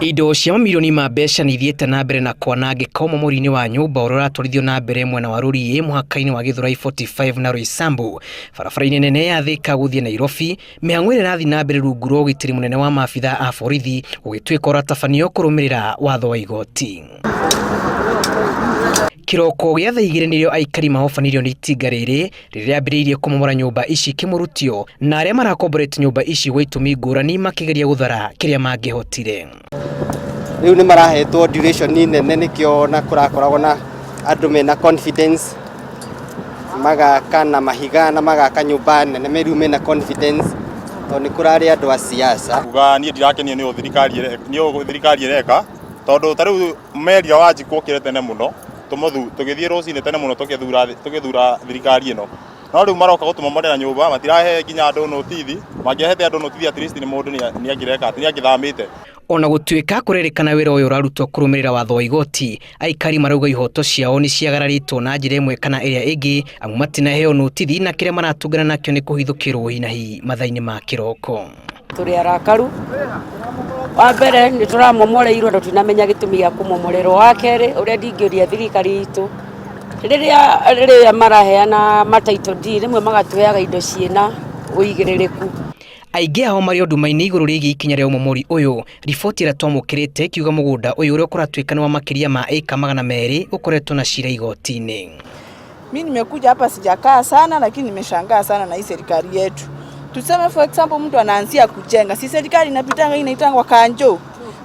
Indo cia mamirioni ma mbeca nĩ ithiĩte na mbere na kwanangĩka ũmomori-inĩ wa nyũmba ũrĩa ũratwarithio na mbere mwena wa Rũriĩ mũhaka-inĩ wa Gĩthũrai 45 na Roysambu barabara-inĩ nene ya Thika gũthiĩ Nairobi. Mĩhang'o ĩrĩa ĩrathiĩ na mbere rungu rwa ũgitĩri mũnene wa maabithaa a borithi gũgĩtuĩka ũratabanio kũrũmĩrĩra watho wa igoti. Kĩroko gĩa thaa 2 nĩrĩo aikari mahobanirio nĩ itinga rĩrĩ rĩrĩa rĩambĩrĩirie kũmomora nyũmba ici kĩmũrutio na arĩa marakomborete nyũmba ici gwa itũmi ngũrani makĩgeria gũthara kĩrĩa mangĩhotire. Rĩu nĩ marahetwo duration nene, nĩkĩo na kũrakoragwo na andũ mena confidence magaka na mahiga na magaka nyũmba nene. Rĩu mena confidence tondũ nĩ kũrarĩ andũ a siasa. Kuga niĩ ndirakenio nĩ ũũ thirikari ĩreka, tondũ ta rĩu meria Wanjikũ okĩre tene mũno tũmũthu tũgĩthiĩ rũcinĩ tene mũno tũgĩthura thirikari ĩno, no rĩu maroka gũtũmomorera nyũmba, matirahe nginya andũ notithi. Mangĩahete andũ notithi, at least nĩ mũndũ nĩ angĩreka atĩ nĩ angĩthamĩte. Ona gũtuĩka kũrerĩkana wĩra ũyũ ũrarutwo kũrũmĩrĩra watho wa igoti, aikari marauga ihoto ciao nĩ ciagararĩtwo na njĩra ĩmwe kana ĩrĩa ĩngĩ, amu matinaheo notithi na kĩrĩa maratũngana nakĩo nĩ kũhithũkĩrwo hinahi mathaa-inĩ ma kĩroko. Tũrĩ arakaru. Wa mbere, nĩ tũramomoreirwo na tũtinamenya gĩtũmi gĩa kũmomorerwo. Wa kerĩ, ũrĩa ndingĩũria thirikari itũ, rĩrĩa maraheana ma title deed, rĩmwe magatũheaga indo ciĩna ũigĩrĩrĩku. Aingĩ ao marĩ o nduma-inĩ igũrũ rĩgiĩ ikinya rĩa ũmomori ũyũ. Riboti ĩrĩa twamũkĩrĩte ikiuga mũgũnda ũyũ ũrĩa kũratuĩka nĩ wa makĩria ma ĩka 200 ũkoretwo na cira igoti-inĩ. Mi nimekuja hapa sijakaa sana, lakini nimeshangaa sana na hii serikali yetu. Tuseme for example, mtu anaanzia kujenga, si serikali inapitanga inaitangwa kanjo?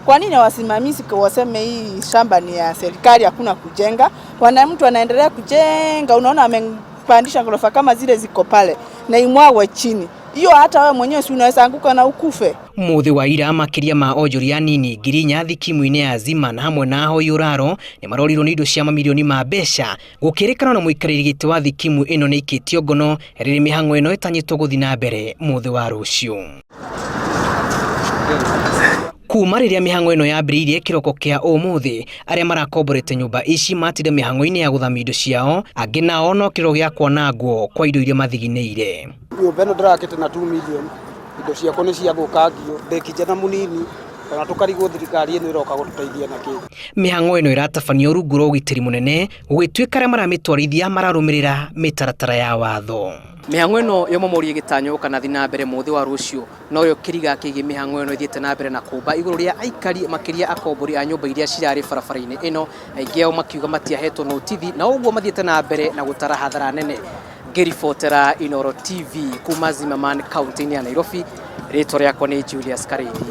Kwa nini wasimamizi waseme hii shamba ni ya serikali, hakuna kujenga? Wana mtu anaendelea kujenga, unaona amepandisha ghorofa kama zile ziko pale na imwagwe chini. Hiyo hata wewe mwenyewe si unaweza anguka na ukufe? Mũthĩ wa ira, makĩria ma onjoria anini 4,000 thikimu-inĩ ya Zima na hamwe na ahoi ũraro nĩ marorirwo nĩ indo cia mamirioni ma mbeca, gũkĩrĩkana na mũikarĩri gĩtĩ wa thikimu ĩno nĩ ikĩtio ngono rĩrĩ mĩhang'o ĩno ĩtanyĩtwo gũthiĩ na mbere mũthĩ wa rũciũ. Kuma rĩrĩa mĩhang'o ĩno yambĩrĩirie kĩroko kĩa ũmũthĩ, arĩa marakomborete nyũmba ici matinda mĩhang'o-inĩ ya gũthamia indo ciao, angĩ nao no kĩrĩro gĩa kwanangwo kwa indo iria mathiginĩire. Nyũmba ĩno ndĩrakĩte na 2 million, indo ciakwa nĩ ciathũkangio, ndĩ kijana mũnini, ona tũkarigwo thirikari ĩno ĩroka gũtũteithia na kĩ. Mĩhang'o ĩno ĩratabanio rungu rwa ũgitĩri mũnene, gũgĩtuĩka arĩa maramĩtwarithia mararũmĩrĩra mĩtaratara ya watho. Mĩhang'o ĩno ya ũmomori ĩgĩtanywo gũkanathiĩ na mbere mũthĩ wa rũciũ, noyo kĩriga kĩgiĩ mĩhang'o ĩno ĩthiĩte na mbere na kũmba igũrũ rĩa aikari, makĩria akombori a nyũmba iria cirarĩ barabara-inĩ ĩno, aingĩ ao makiuga matiahetwo notithi na ũguo mathiĩte na mbere na gũtara hathara nene. Ngĩribotera Inooro TV kuma Zimmerman, kaunti-inĩ ya Nairobi, rĩtwa rĩakwa nĩ Julius Karĩithi.